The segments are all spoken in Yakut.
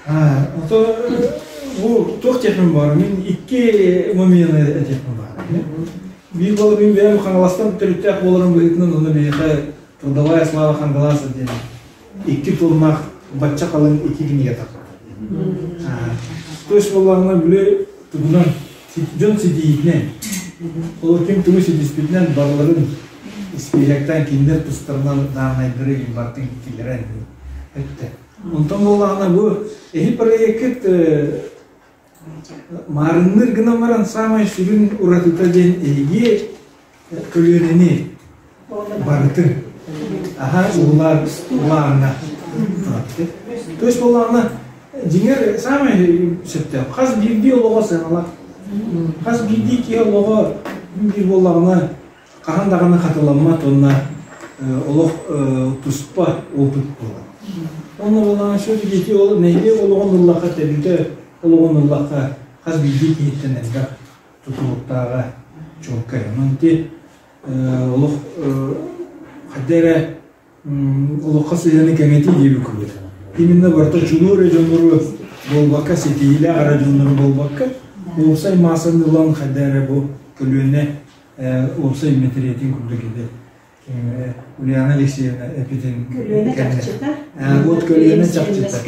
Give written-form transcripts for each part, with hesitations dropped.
Ото бу туох диэхпин баар, мин икки момены этиэхпин баар. Биир буолар мин бэйэм Хаҥаластан төрүттээх буоларым быһыытынан уонна биһиэхэ Трудовая слава Хангаласа диэн икки тыллаах бачча халыҥ икки кинигэ тахсар. То есть буоллаҕына били тугунан дьон ситиһиитинэн, ол ким тугу ситиспитинэн барыларын испииһэктэн кинилэр тустарынан дааннайдары барытын киллэрэн эттэ. Онтон буоллаҕына бу эһи проеккыт маарынныыр гынан баран саамай сүрүн уратыта диэн эһиги көлүөнэни барытын аһа уулаар улааҥҥа То есть буоллаҕына дьиҥэр саамай сөптөөх хас биирдии олоҕо сыаналаах хас биирдии киһи олоҕо биир буоллаҕына хаһан даҕаны хатыламмат уонна олох туспа опыт буолар. Онно буоллаҕына все-таки ити ол нэһилиэк олоҕун ыллахха төрүтэ олоҕун ыллахха хас биирдии киһиттэн элбэх тутулуктааҕа чуолкай. Онон ити олох хайда эрэ олоххо сыһыаны кэҥэтии диэби курдук. Именно барыта чулуу эрэ дьоннору буолбакка, ситиһиилээх эрэ дьоннору буолбакка, уопсай маассаны ылан хайда эрэ бу көлүөнэ уопсай мэтириэтин курдук ити Ульяна Алексеевна эпитин Көлүөнэ чахчыта. Вот көлүөнэ чахчыта.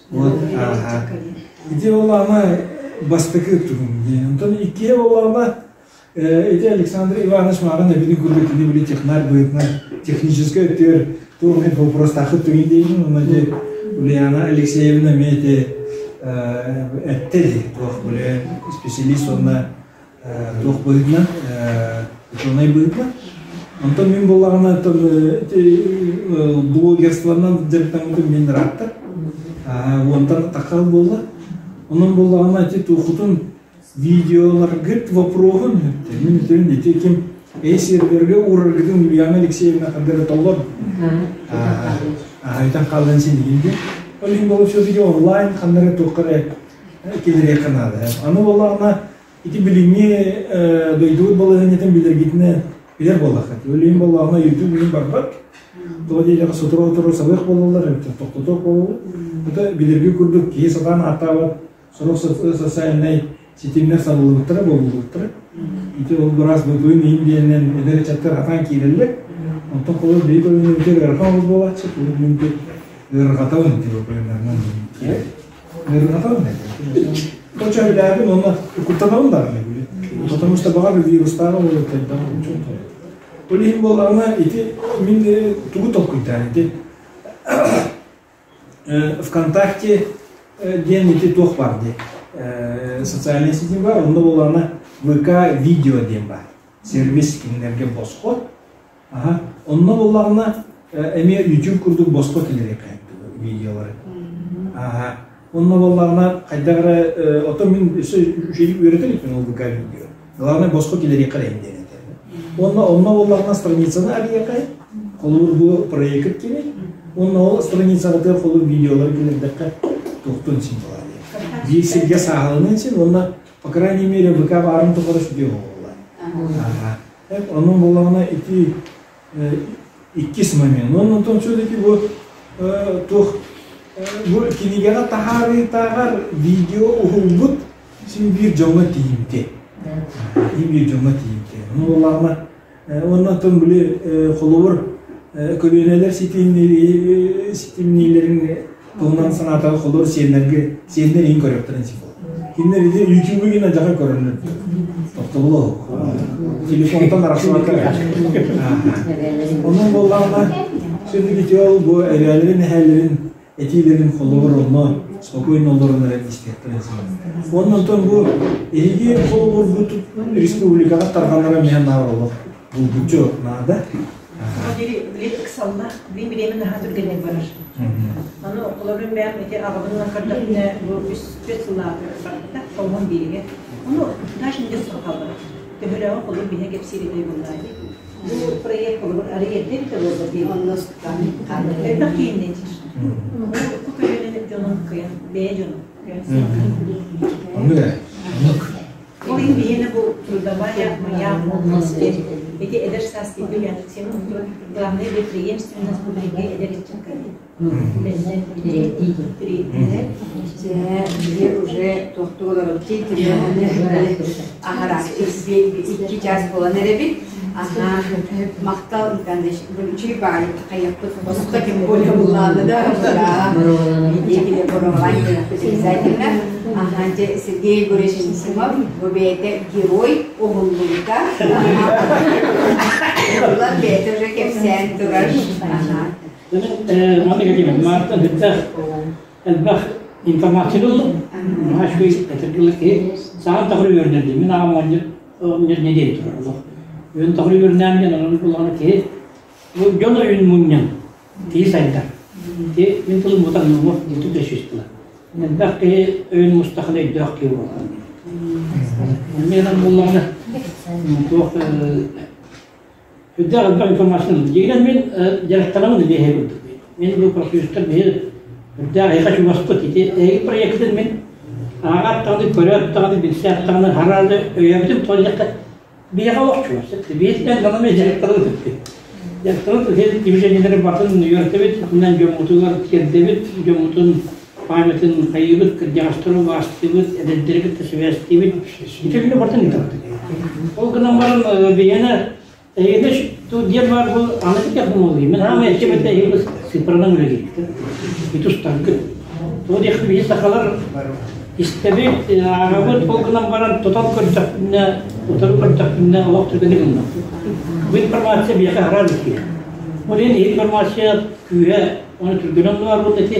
Вот ити ол ама бастакы тугум диэн. Онтон иккиһэ буоллаҕына ити Александр Иванович мааҕын эбитин курдук кини били технарь быһыытынан техническэй өттүгэр туох эмит вопростаахыт түгэн диэбитин уонна ити Ульяна Алексеевна эмиэ ити этте дии туох били специалист уонна туох быһыытынан учуонай быһыытынан онтон мин буоллаҕына блогерствонан дьарыктаммытым мин ыраатта уонтан таххал буолла онон буоллаҕына ити туохутун видеоларгыт вопроһун мин үтүрүн ити ким эй сервергэ уураргытын Ульяна Алексеевна хандара толлор айтан хаалан синигин диэн ол иһин буолуп все-таки онлайн ханнара туохха эрэ киллэриэххэ наада аны буоллаҕына Ити билиҥҥи дойдубут балаһыанньатын билэргитинэ билэр буоллаххыт. Өлүүн буоллаҕына YouTube билин барбат. Тоҕо диэтэххэ сотору-сотору сабыах буолаллар, эбэтэр тохтотуох буолаллар. Это билэрги курдук киһи сатаан ааттаабат сорох социальнай ситимнэр сабыллыбыттара, буолуллубуттара. Ити ол быраас бытыын иһин диэнинэн эдэр ыччаттар сатаан киирэллэр. Онтон холобур биһиги көлүөнэбитигэр ыарахан олус буолааччы, тугу билиммит ыарырҕатабын ити көлүөнэлэринэн киирэр. Ыарырҕатабын Очо үлээбин уонна куттанабын даҕаны потому что баҕар вирустааҕы буолуохтайдаҕа Ол иһин буоллаҕына ити мин тугу толкуйдаан ити ВКонтакте диэн ити туох баар дии социальный сеть бар онно буоллаҕына ВК видео диэн баар сервис кинилэргэ босхо Аха. Онно буоллаҕына эмиэ YouTube курдук босхо киллэриэххэ видеолары. Аха. Онно буоллаҕына хайдах эрэ ото мин өссө үчүгэйдик үөрэтэ иликпин ол ВК видео. Главное босхо киллэриэххэ эрэ диэн этэр. Онно онно буоллаҕына страницаны арыйыахха холобур бу проект кини. Онно ол страницаҕытыгар холобур видеолары киллэрдэххэ туохтун син буолар. Биир сиргэ сааһыланан син уонна по крайней мере ВК баарын тухары сүдү буолла. Аха. Онон буоллаҕына ити иккис момент. Онон онтон все-таки бу туох бу кинигэҕэ таһаарыытааҕар видео уһулбут син биир дьоҥҥо тиийимтиэ. Син биир дьоҥҥо тиийимтиэ. Ону буоллаҕына уонна оттон били холобур көлүөнэлэр ситимниилэрин туһунан санаатаҕа холобур сиэннэргэ сиэннэр иһин көрүөхтэрин син Кинилэр ити YouTube гына дьаха көрөллөр. Тохтобулу. Телефонтан арахсыбакка. Онон буоллаҕына все-таки ол бу эбээлэрин эһээлэрин этиилэрин холобур онно спокойно олорон эрэ истиэхтэрин сөп. Онон онтон бу эһиги холобургут республикаҕа тарҕанара миэхэ наар олох булгуччу наада. Били ыксаллаах, били бириэмэ наһаа түргэнник барар. Аны олорун бэйэм ити аҕабын көрдөхпүнэ бу үс түөрт сыллааҕы барбыта, холбон бииригэ. Ону даже не сорҕаллар. Төһөлөөҕү холбор биһэ кэпсиир этэй буоллаа дии. Бу проект холобур арый эрдэ эбитэ буолла дии. Онно Элбэх киһиннэ диир. Бу көлүөнэ дьонун кыйан, бэйэ дьонун кыйан Оннук ээ. Оннук. Ол иһин биһиэнэ бу трудовая моя молодость диэн ити эдэр саас диэн главное преемственность бу биһиги эдэр ыччакка диэн. Дьэ, уже туохтуу олоробут аһарааччы икки час буолан эрэбит. Аха, махтал үчүй баайы хайаппыт босхо тем более буллааны да обязательно. Аха, дьэ, Сергей Егорович Анисимов бу бэйэтэ герой уһуллубута. Улан бэйэтэ уже кэпсээн турар. Аха. Маннык этиим, Мартын сүрдээх элбэх информацияны ыллым. Наһаа үчүгэй этэргэ киһи саҥа тахыр үөрэнэр Мин аҕам оҕонньор нэдиэлэ турар олох. Үөн тахыр үөрэнээн диэн онон буллаҕына киһи бу дьон өйүн мунньан киһи сайдар. Киһи мин тылым бутан нуҥуох диэтик да сүүс тыла. Элбэх киһи өйүн мустахына өйдөөх киһи буолар. Онньонон буллаҕына туох Үрдээх элбэх информацияны дьиҥинэн мин дьарыктанабын эмиэ курдук. Мин бу профсоюзтар биһи үрдээх эһиэхэ чугаспыт. Ити эһиги проектын мин ааҕаат даҕаны, көрөөт даҕаны, билсээт даҕаны харааны өйөөбүтүм тоҕо диэххэ биһиэхэ олох чугас. Биһиттэн даҕаны мен дьарыктанабын эппит. Дьарыктанабыт иһин движениелэри батын үөртэбит, онон дьоммутугар тиэрдэбит, дьоммутун памятын хайыыбыт, кырдьаҕастары убаастыыбыт, эдэрдэри кытта сибээстиибит. Ити үлэ барытын ыытабыт. Ол гынан баран биһиэнэ эйиэнэ диэн баар бу аныгы технология. Мин хаамай эччэбэтэ эһиги цифранан үлэлиибит. Ити устаргыт. Тоҕо диэххэ биһи сахалар истэбит, ааҕабыт, ол гынан баран тутан көрдөхпүнэ, утары көрдөхпүнэ олох түргэнник ылынаппыт. Бу информация биһиэхэ араан киирэр. Ол иһин информация күүһэ оны түргэнэн оннугар ити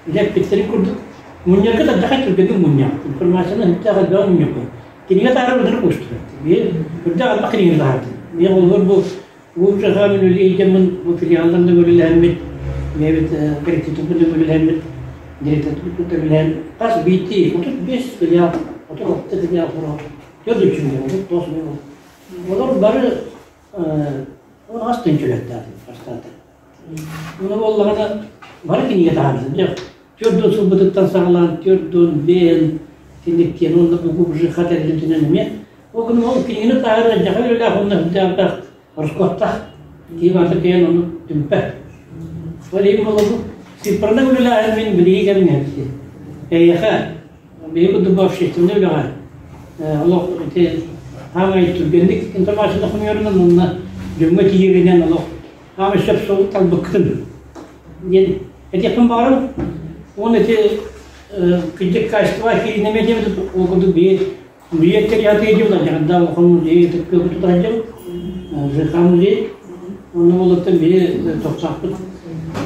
Дьэппиттэрин курдук, мунньарга тардаха түргэнник мунньах, информацияны сүрдээх элбэҕи мунньуохха. Кинигэ таһаарар ынырык уустук. Биир үрдээх элбэх кинигэни таһаардым. Миэхэ олор бу УУЧХ мин үлэлиир бу филиалларда үлэлэһэммит, бэйэбит коллективпут үлэлэһэммит, директорбут үлэлэһэн хас биирдии 35 филиал, 36 филиал хоро, төрт үчүгэй, 39 Олор бары 10 тыһыынча бастаата. Ону буоллаҕына бары кинигэ таһаарбытым. Дьэ, 40 сылбытыттан саҕалаан 45 киниктиэн уонна бу ЖХ тэрилтэтинэн эмиэ. Ол гынан ол кинигэни таһаарар дьаха үлэлээх уонна сүрдээх ороскуоттаах. Киһи барыта кыайан ону түмпэт. Ол иһин буолла бу цифранан үлэлээһин мин билиги кэмҥэ эйиэхэ биһиги курдук бу общественнай үлэҕэ олох ити хаамай түргэнник информацияны хомуйарынан уонна дьоҥҥо тиийэринэн олох Аҕа сөп суолу талбыккын диэн этиэхпин баҕарабын. Уонна ити кырдьык качество кииринэмэ диэбит ол курдук биир музей ятыы диэбит дьаҕардаах улахан музей кыабыт тутаһдьабыт ЖХ музей. Онно буолуттан биһи тохсоохпут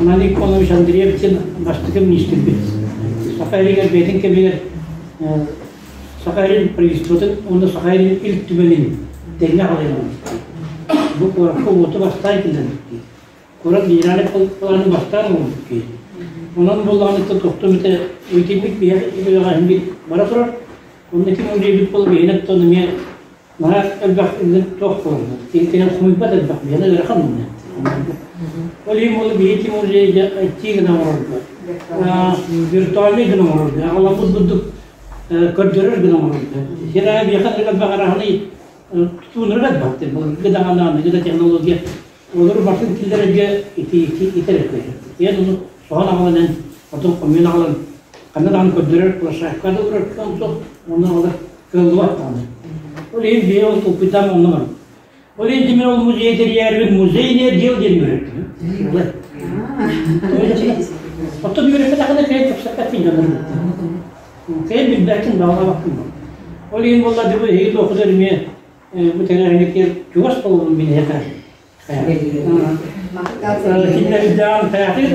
Анатолий Николаевич Андреев диэн бастакы министрбит. Саха сиригэр бэйэтин кэмигэр Саха сирин правительствотын уонна Саха сирин Ил Түмэнин тэҥҥэ халыйан Бу куоракка уоту бастаан киллэрбит Куорат генеральнай планын бастаан оҥорбут киһи. Онон буоллаҕына тохтум этэ итинник биһиэхэ бара турар. Онно ким музейбит буолла биһиэнэ оттон эмиэ Наһаа элбэх туох буолла. Киһи хомуйбат элбэх биһиэнэ ыарахан иннэ. Ол иһин буолла биһи музейга IT гына оҥорорго, виртуальный гына оҥорорго, аҕаламмыт бурдук көрдөрөр гына оҥорорго. Сир аайы биһиэхэ элбэх араһыный тутуунары элбэх. Былыргы даҕаны аныгы да технология олору барытын киллэрэргэ ити итэр Иэн ону соһон аҕалан отун хомуйан аҕалан ханна даҕаны көрдөрөр площадка да урар кыам суох онно олор кыаллыбат даҕаны. Ол иһин биһи ол толкуйдаан онно барбыт. Ол иһин тимир ол музей тэрийээрбит музейное дело диэн үөрэттим. Оттон үөрэппэтэххинэ кэйэн кэпсэппэккин дьоннор Кэйэн билбэккин баҕалаабаккын. Ол иһин буолла дыбы эһиги туоххутар эмиэ бу тэрээһиҥҥэ чугас буолуом мин Кинилэрдээн хайаатый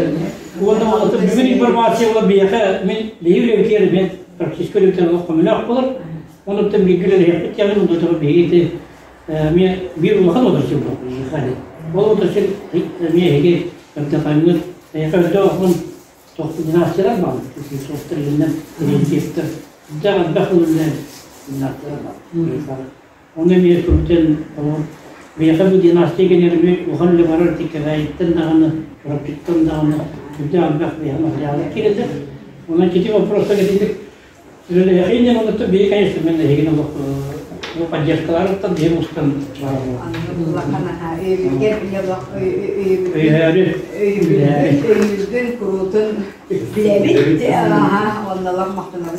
уонна бүгүн информация була биһиэхэ мин биһиги үлэбитигэр мен практически үлэбитигэр олох көмөлөөх буолар. Онуттан бииргэ үлэлэһиэхпит диэҕин онтон биһиги ити эмиэ биир улахан отрасль буолар. Ол отрасль эмиэ эһиги эрдэхаҥҥыт эйиэхэ өрдөөх династиялар бааллар. Суохтар илиннэн Терентьевтэр элбэх элбэх үлэлээн династиялар бааллар. Ону эмиэ сурутан олор биһиэхэ бу династия кэннигэр улахан үлэ барар Кэбээйиттэн даҕаны, Чурапчыттан даҕаны сүрдээх элбэх биһиэхэ материаллар киирэллэр. Онон ити вопростар итинник үлэлэһиэхин диэн оннуттан биһиги конечно мен эһигини олох Бу поддержкаларыттан биһи устан Өйөбүлгэр Өйөөрү. өйөбүлгүн куруутун билэбит. Оннолор махтанабыт.